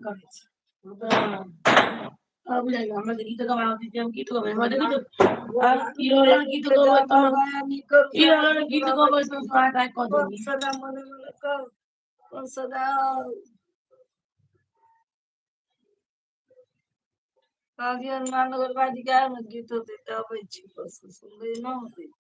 करै छै। हँ, बुझाइ हमरा तऽ गीत गबै आबै छै, हम गीत गबै, हमरा देखै छौ ई रहल गीत गबै तऽ ई रहल गीत गबै तऽ सहायता कऽ देबही। सदा मने मने कर कोन सदा कहलियै, हनुमान बाजी के ने गीत होतै तऽ अबै छी, बस सुनबै, नहि होतै।